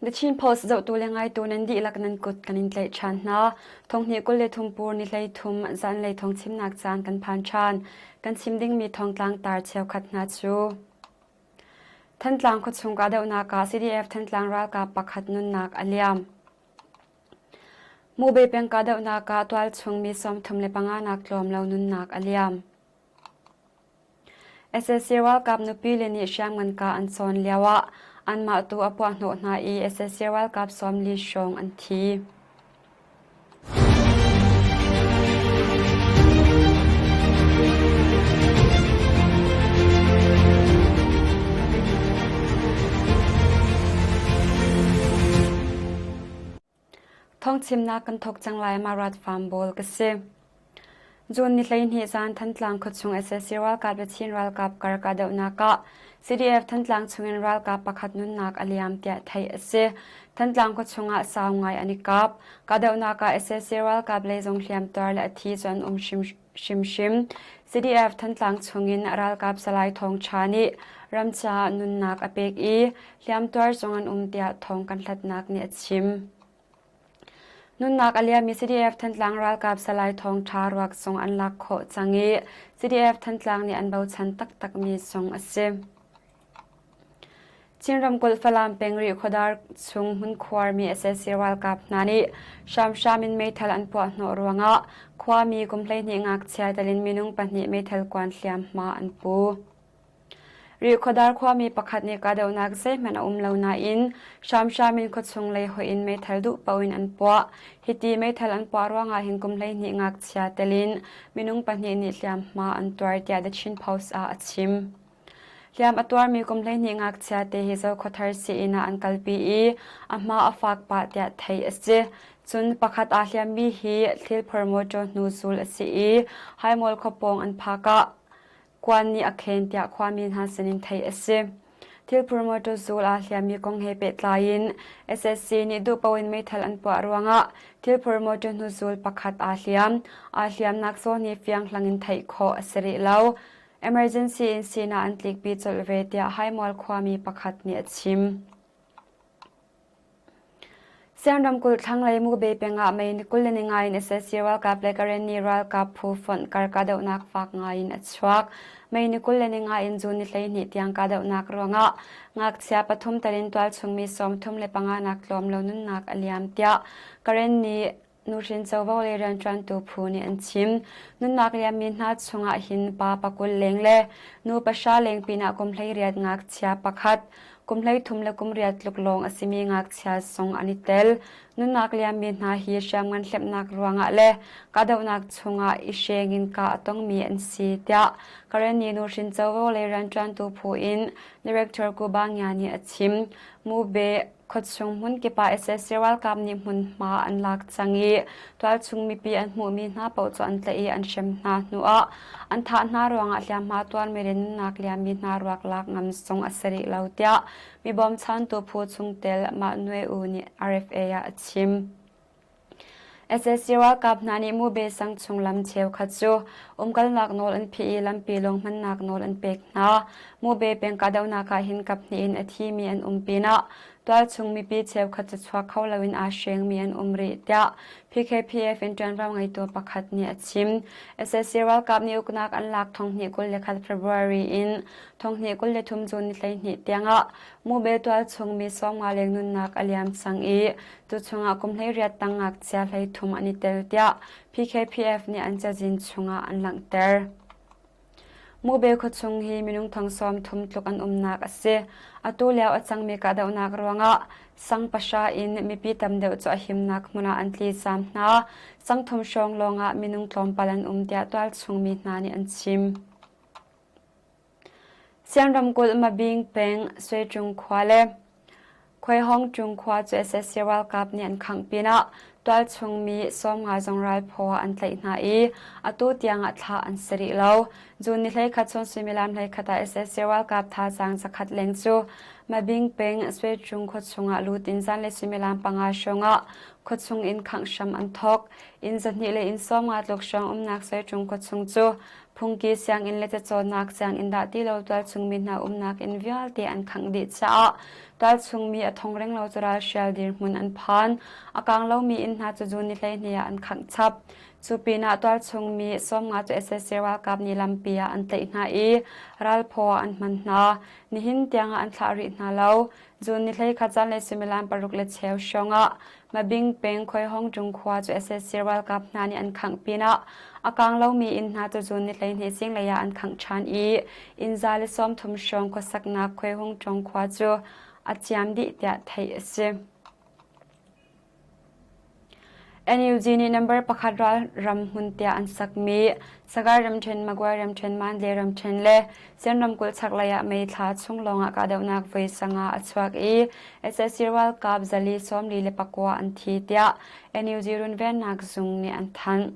The Chin Post zohtu le ngaitu nan dihlak nan kut kan in tlaih ṭhan hna. Thonghnih 23 pur ni 13 zanlei thawngchimnak caan kan phan ṭhan. Kan chim dingmi thawngtlang tar cheukhat hna cu Thantlang khuachung kahdohnak ah CDF Thantlang ralkap pakhat nunnak a liam. Mube peng kahdohnak ah tualchung mi 35 nak tlawm lo nunnak a liam. Sac ralkap nupile nih hriamngan kah an cawn lioah anmah tu a puahhnawh hna i sac ralkap 40 hrawng an thi. Thawngchimnak kan thawk cang lai Marat Farm Bawl ka si. June ni 12 zan Thantlang khuachung sac ralkap le Chin ralkap kar kahdohnak ah CDF Thantlang chungin ralkap pakhat nunnak a liam tiah theih a si. Thantlang khuachung ah sau ngai an i kap. Kahdohnak ah sac ralkap lei zong hliamtuar le a thi cu an um hrimhrim. CDF Thantlang chungin ralkap Salai Thawng Ṭha nih ram caah nunnak a pek i hliamtuar zong an um tiah thawng kan hlatnak nih a chim. Nunnak a liammi CDF Thantlang ralkap Salai Thawng Ṭha ruak zong an lak khawh cang i CDF Thantlang nih an bochan taktakmi zong a si. Chin ramkulh Falam peng Rihkhawdar chung hmunkhuarmi sac ralkap hna nih hramhram in meithal an puah hnawh ruangah khuami kum 12 ngakchia telin minung pahnih meithal kuan hliamhma an pu. Rihkhawdar khuami pakhat nih kahdohnak zeihmanh a um lo nain hramhram in khuachung lei hoih in meithal duh paoh in an puah. Hiti meithal an puah ruangah hin kum 12 ngakchia telin minung pahnih nih hliamhma an tuar tiah The Chin Post ah a chim. Hliam a tuarmi kum 12 ngakchia te hi Zokhawthar sii-inn ah an kalpi i a hma a fak pah tiah theih a si. Cun pakhat aa hliammi hi thilphor mawṭaw hnu zul a si i Haimual khuapawng an phak ah Kuan nih a khen tiah khuami hna sinin theih a si. Thilphur motor zul aa hliammi kong he pehtlai in SSC nih duhpaoh in meithal an puah ruangah thilphur motor hnuzul pakhat aa hliam. Aa hliamnak zawn hi fianghlang in theih khawh a si rih lo. Emergency in sinah an tlikpi colh ve tiah Haimual khuami pakhat nih a chim. Siang ramkulh thlanglei Mugbe peng ah May ni 25 in sac ralkap le Karenni ralkap phu fonh kar kahdohnak fak ngai in a chuak. May ni 25 in June ni 12 tiang kahdohnak ruangah ngakchia pathum tel in tualchung mi 35 nak tlawm lo nunnak a liam tiah Karenni Nuhrin covo le rianṭuantu phu nih an chim. Nunnak liammi hna chungah hin pa pakul leng le nu pahra leng pinah kum 18 ngakchia pakhat, kum 13 le kum riat tluk lawng a simi ngakchia zong an i tel. Nunnak liammi hna hi hriamngan hlemhnak ruangah le kahdohnak chungah i hreng in kah a tongmi an si, tiah Karenni nuhrin covo le rianṭuantu phu in Director Kuba Ngia nih a chim. Mube Khuachung hmunkip ah sac ralkap nih hmunhma an lak cang i tualchung mipi an hmuhmi hna paoh cu an tlaih i an hrem hna hnuah an thah hna ruangah hliamhma tuarmi le nunnak liammi hna ruak lak ngam zong a si rih lo tiah mi bawmchantu phu chungtel Mah Nwe U nih RFA ah a chim. Sac ralkap hna nih Mube sang chung lam cheukhat cu umkalnak nawl an phih i lampi lawng hmannak nawl an pek hna. Mube peng kahdohnak ah hin kaphnih in a thimi an um pinah tualchung mipi cheukhat cu chuak kho loin aa hrengmi an um rih tiah PKPF in ṭuanvo ngeitu pakhat nih a chim. Sac ralkap nih uknak an lak 2021 February in 2023 June ni 12 tiangah Mube tualchung mi 50 leng nunnak a liam cang i Tuchung ah kum 18 tang ngakchia 33 an i tel tiah PKPF nih an cazin chungah an langhter. Mube khuachung hi minung thong sawm thum tluk an umnak a si. Atu lio a cangmi kahdohnak ruangah sang pahra in mipi tam deuh cu a himnak hmun ah an tli zaam hna. Sang thum hrawng lawngah minung tlawmpal an um tiah tualchung mi hna nih an chim. Sian ramkulh Mabing peng Suiṭung khua le Khuaihawngṭung khua cu sac ralkap nih an khangh pinah tualchung mi 50 zong ralphaw ah an tlaih hna i atu tiangah thlah an si rih lo. June ni 11 chun suimilam 11 ah sac ralkap thazaang zakhat leng cu. Mabing peng Swecung khuachung ah lut in zanlei suimilam panga hrawng ah khuachung in khangh hram an thawk. Inn 200 le inn 50 tluk hrawng umnak Swecung khuachung cu phungki sianginn le cacawnnak sianginn dah ti lo tualchung mi hna umnak inn vialte an khangh dih caah tualchung mi a thong reng lo cu ralhrial dirhmun an phan. A kang lomi inn hna cu June ni 12 ah an khangh chap. Cu pinah tualchung mi 50 cu sac ralkap nih lampi ah an tlaih hna i ralphaw ah an hman hna. Nihin tiangah an thlah rih hna lo. June ni 11 zanlei suimilam paruk le cheu hrawng ah Mabing peng Khuaihongṭung khua cu sac ralkap hna nih an khangh pinah a kang lomi inn hna cu June ni 12 zinglei ah an khangh ṭhan i inn 130 hrawng khuasaknak Khuaihongṭung khua cu a ciam dih tiah theih a si. NUG nih number pakhat ralram hmun tiah an sakmi Sagaing ramṭhen, Magway ramṭhen, Mandalay ramṭhen le Sian ramkulh chaklei ah May thla chung lawngah kahdohnak voi sanga a chuak i sac ralkap 449 an thi tiah NUG runvennak zung nih an thanh.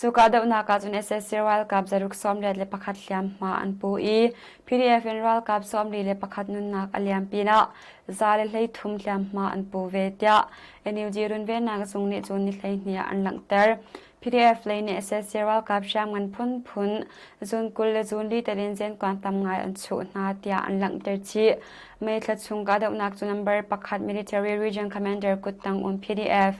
Cu kahdohnak ah cun sac ralkap zaruk 81 hliamhma an pu i PDF in ralkap 41 nunnak a liam pinah 133 hliamhma an pu ve tiah NUG runvennak zung nih cun ni 12 ah an langhter. PDF lei nih sac ralkap hriamngan phunphun zun 20 le zun li telin zenkuan tam ngai an chuh hna tiah an langhter chih. May thla chung kahdohnak cu number pakhat Military Region Commander kuttang um PDF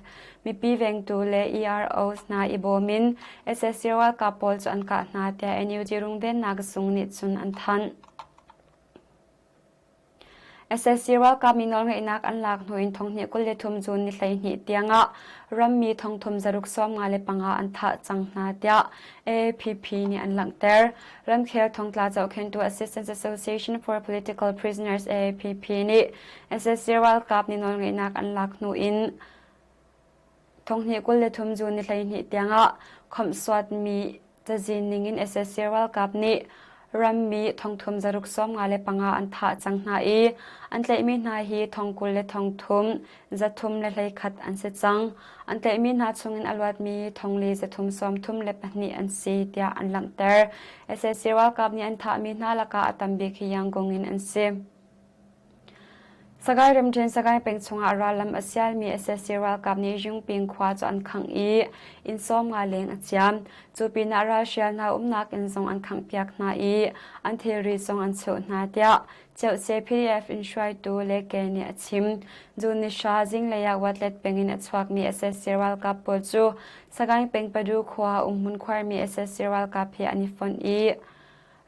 Mipi vengtu le EROs hna i bawm in sac ralkap pawl cu an kah hna tiah NUG rungvennak zung nih cun an thanh. Sac ralkap mi nawlngeihnak an lak hnu in thonghnih 23 June ni 12 tiangah rammi thongthum zaruk 55 an thah cang hna tiah AAPP nih an langhter. Ramkhel thongtla zohkhenhtu Assistance Association for Political Prisoners AAPP nih sac ralkap nih nawlngeihnak an lak hnu in Thonghnih 23 June ni 12 tiangah khawmhsuatmi cazin ningin sac ralkap nih rammi thongthum zaruk 55 an thah cang hna i an tlaihmi hna hi thongkul le thongthum zathum le hleikhat an si cang. An tlaihmi hna chungin a luatmi thongli zathum 32 an si tiah an langhter. Sac ralkap nih an thahmi hna lakah a tambik hi Yangon in an si. Sagaing ramṭhen Sagaing peng chungah rallam a sialmi sac ralkap nih Yungping khua cu an khangh i inn 50 leng a ciam. Cu pinah ralhrial hna umnak inn zong an khanghpiak hna i an thilri zong an chuh hna tiah Ceuhse PDF in hruaitu Leke nih a chim. June ni hra zinglei ah Watlet peng in a chuakmi sac ralkap pawl cu Sagaing peng Padu khua umhmun khuarmi sac ralkap he an i fonh i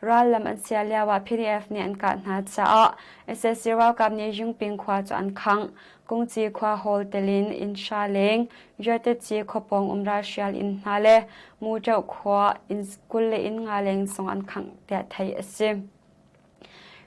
Rallam an sia lioah PDF nih an kah hna caah sac ralkap nih Yungping khua cu an khangh. Kungci khua hawl telin inn hra leng, Yuatetci khuapawng um ralhrial inn hna le Muṭoh khua inn 20 le inn nga leng zong an khangh tiah theih a si.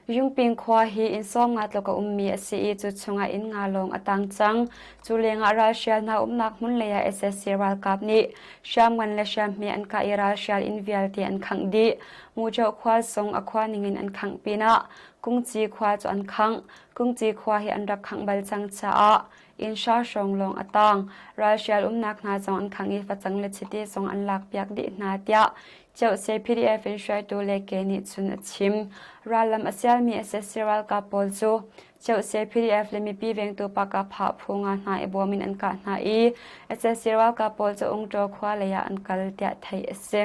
Yungping khua hi inn 50 tluk a ummi a si i cu chungah inn nga lawng a tang cang. Cu lengah ralhrial hna umnak hmun lei ah sac ralkap nih hriamngan le hriamhme an kah i ralhrial inn vialte an khangh dih. Muṭoh khua zong a khua ningin an khangh pinah Kungci khua cu an khangh. Kungci khua hi an rak khangh bal cang caah inn hra hrawng lawng a tang. Ralhrial umnak hna zong an khangh i facang le chiti zong an lakpiak dih hna tiah Ceuhse PDF in hruaitu Leke nih cun a chim. Rallam a sialmi sac ralkap pawl cu Ceuhse PDF le mipi vengtu pakapha phu nga hna i bawm in an kah hna i sac ralkap pawl cu Ungṭaw khua lei ah an kal tiah theih a si.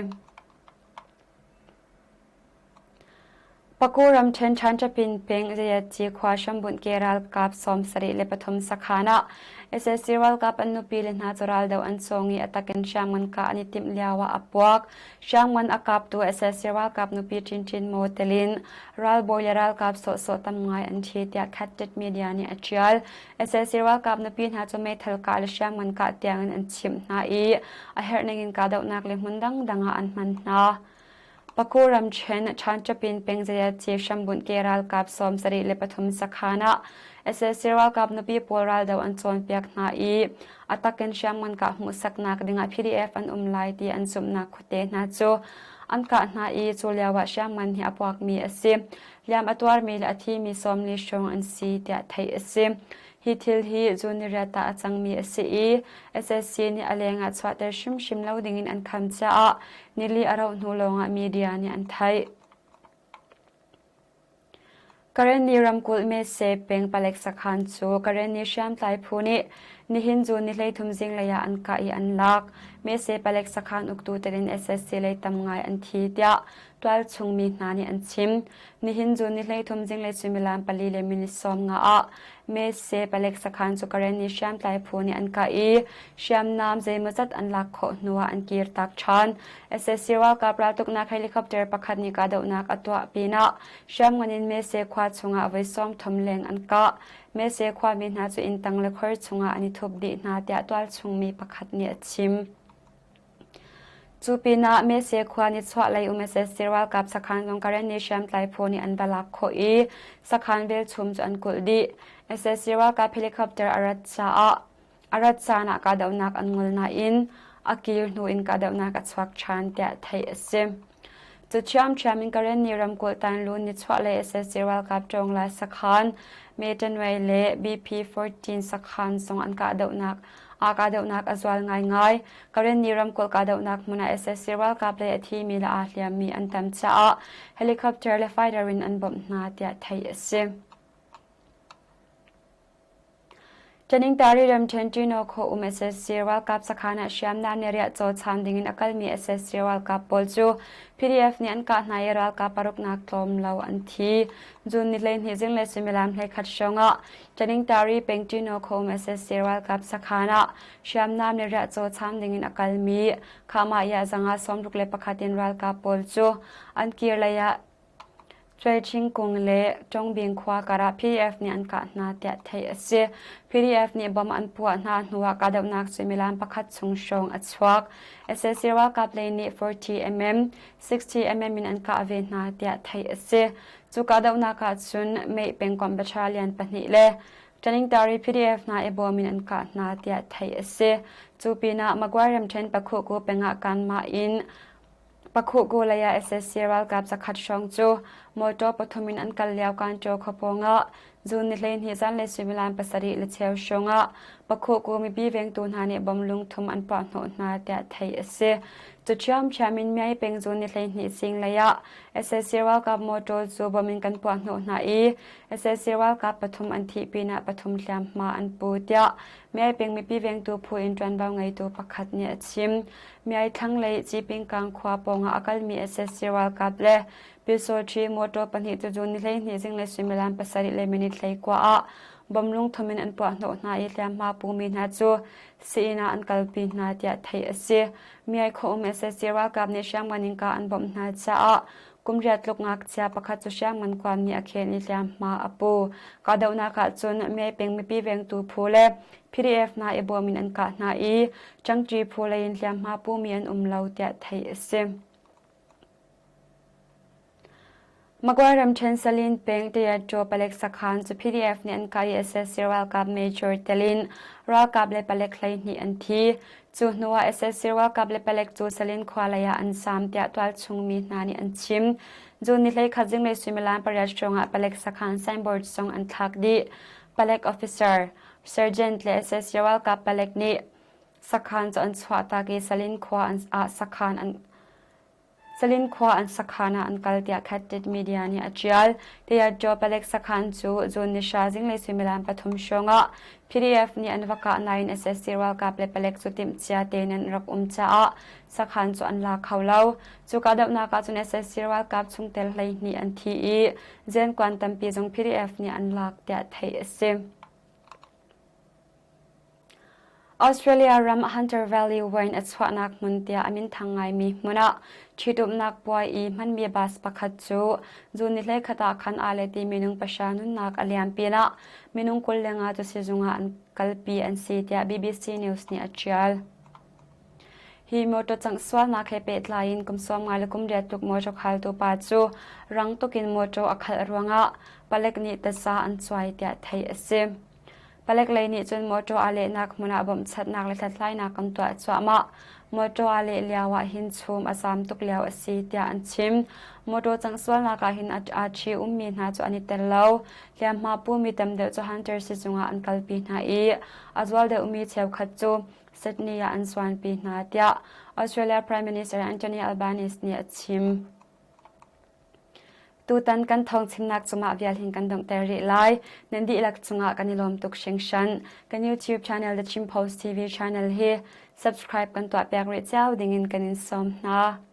Paku ramṭhen Ṭhanṭapin peng Zayatci khua hrambunh ke ralkap 73 sakhan ah sac ralkap an nupi le hna cu raldoh an cawng i a takin hriamngan kah an i timh lio ah a puak. Hriamngan a kaptu sac ralkap nupi Ṭinṭin Maw telin ralbawi le ralkap sawhsawh tam ngai an thi tiah Khat Media nih a ṭial. Sac ralkap nupi hna cu meithal kah le hriamngan kah tiangin an chimh hna i a herh ningin kahdohnak le hmun dangdang ah an hman hna. Paku ramṭhen Ṭhanṭapin peng Zayatci hrambunh ke ralkap 73 sakhan ah sac ralkap nupi pawl raldoh an cawnpiak hna i a takin hriamngan kah hmuhsaknak dingah PDF an um lai ti an zumhnak khuate hna cu an kah hna i cu lioah hriamngan hi a puakmi a si. Hliam a tuarmi le a thimi 40 hrawng an si tiah theih a si. Hi thil hi June niriat ah a cangmi a si i SSC nih a leng ah chuahter hrimhrim lo dingin an kham caah nili a rauh hnu lawngah media nih an theih. Karenni ramkulh Mese peng palek sakhan cu Karenni hriamtlai phu nih nihin June ni 13 zinglei ah an kah i an lak. Mese palek sakhan uktu tel in SSC lei tam ngai an thi tiah tualchung mi hna nih an chim. Nihin June ni 13 zinglei suimilam pali le minute 15 ah Mese palek sakhan cu Karenni hriamtlai phu nih an kah i hriamnam zeimawzat an lak khawh hnuah an kirtak ṭhan. SSC ralkap raltuknak helicopter pakhat nih kahdohnak a tuah pinah Hriamngan in Mese khua chungah voi 30 leng an kah. Mese khuami hna cu inntang le khor chungah an i thup dih hna tiah tualchung mi pakhat nih a chim. Cu pinah Mese khua nichuahlei um SSC ralkap sakhan zong Karenni hriamtlai phu nih an va lak khawh i sakhan velchum cu an kulh dih. SSC ralkap helicopter a rat caah A rat caan ah kahdohnak an ngol nain a kir hnu in kahdohnak a chuak ṭhan tiah theih a si. Cu ṭhiamṭhiam in Karenni ramkulh Tanlun nichuahlei SSC ralkap ṭawnglai sakhan Metanway le BP-14 sakhan zong an kahdohnak aa kahdohnak a zual ngaingai. Karenni ramkulh kahdohnak hmun ah SSC ralkap lei a thimi le aa hliammi an tam caah helicopter le fighter in an bawmh hna tiah theih a si. Taningtari ramṭhen Ṭino khua um SSC ralkap sakhan ah hriamnam le riahcaw chaam dingin a kalmi SSC ralkap pawl cu PDF nih an kah hna i ralkap paruknak tlawm lo an thi. June ni 12 zinglei suimilam 11 hrawng ah Taningtari peng Ṭino khua um SSC ralkap sakhan ah hriamnam le riahcaw chaam dingin a kalmi Khahmah zanga 61 in ralkap pawl cu an kir lei ah Cuaiṭhingkung le Ṭongbing khua karah PDF nih an kah hna tiah theih a si. PDF nih bomb an puah hna hnuah kahdohnak suimilam pakhat chung hrawng a chuak. Sac ralkap lei nih 40mm, 60mm in an kah ve hna tiah theih a si. Cu kahdohnak ah cun Meih pengkomh battalion pahnih le Taningtari PDF hna i bawm in an kah hna tiah theih a si. Cu pinah Magway ramṭhen Pakhuhku pengah kanmah in Pakhuhku lei ah SSC ralkap zakhat hrawng cu mawṭaw pathum in an kal lio Kanṭaw khua pawngah June ni 12 zanlei suimilam pasarih le cheu hrawng ah Pakhuhku mipi vengtu hna nih bom lungthum an puahhnawh hna tiah theih a si. Cu ṭhiamṭhiam in Myay peng June ni 12 zinglei ah SSC ralkap mawṭaw cu bom in kan puahhnawh hna i SSC ralkap pathum an thih pinah pathum hliamhma an pu tiah Myay peng mipi vengtu phu in ṭuanvo ngeitu pakhat nih a chim. Myay thlanglei Cipingkang khua pawngah a kalmi SSC ralkap le Pyusawṭhi motor pahnih cu June ni 12 zinglei suimilam pasarih le minute 19 ah bom lungthum in an puahhnawh hna i hliamhma pumi hna cu sii-inn ah an kalpi hna tiah theih a si. Myay khua um SSC ralkap nih hriamngan in kah an bawmh hna caah kum riat tluk ngakchia pakhat cu hriamngan kuan nih a khen i hliamhma a pu. Kahdohnak ah cun Myay peng mipi vengtu phu le PDF hna i bawm in an kah hna i ṭangṭi phu lei in hliamhma pumi an um lo tiah theih a si. Magway ramṭhen Salin peng Tayaṭaw palek sakhan cu PDF nih an kah i SSC ralkap major telin ralkap le palek 12 an thi. Cu hnuah SSC ralkap le palek cu Salin khua lei ah an zaam tiah tualchung mi hna nih an chim. June ni 11 zinglei suimilam pariat hrawngah palek sakhan signboard zong an thlak dih. Palek officer Sergeant le SSC ralkap palek nih sakhan cu an chuahtak i Salin khua ah sakhan an Salin khua an sakhan ah an kal tiah Khattit media nih a ṭial. Tayadjaw palek sakhan cu June ni hra zinglei suimilam pathum hrawngah PDF nih an va kah nain SSC ralkap le palek cu timhcia tein an rak um caah sakhan cu an la kho lo. Cu kahdohnak ah cun SSC ralkap chungtel 12 an thi i zenkuan tampi zong PDF nih an lak tiah theih a si. Australia ram Hunter Valley wine a chuahnak hmun tiah a minthang ngaimi hmun ah ṭhitumnak puai i hmanmi bus pakhat cu June ni 11 ah khan aa let i minung pahra nunnak a liam pinah minung 25 cu sizung ah an kalpi an si tiah BBC News nih a ṭial. Hi mawṭaw cangh sualnak he pehtlai in kum 50 le kum riat tluk mawṭaw khaltu pa cu rang tuk in mawṭaw a khalh ruangah palek nih taza an cuai tiah theih a si. Palek lei nih cun mawṭaw aa lehnak hmun ah bawmhchanhnak le hlathlainak kan tuah cuahmah. Mawṭaw aa leh lio ah hin chum a zaam tuk lio a si tiah an chim. Mawṭaw cangh sualnak ah hin aa ṭhi ummi hna cu an i tel lo. Hliamhma pumi tam deuh cu Hunter sizung ah an kalpi hna i a zual deuhmi cheukhat cu Sydney ah an zuanpi hna tiah Australia Prime Minister Anthony Albanese nih a chim. Tutan kan thawngchimnak cungah vial hin kan donghter rih lai. Nan dihlak cungah kan i lawm tuk hringhran. Kan YouTube channel The Chin Post TV channel hi subscribe kan tuahpiak rih cio dingin kan in sawm hna.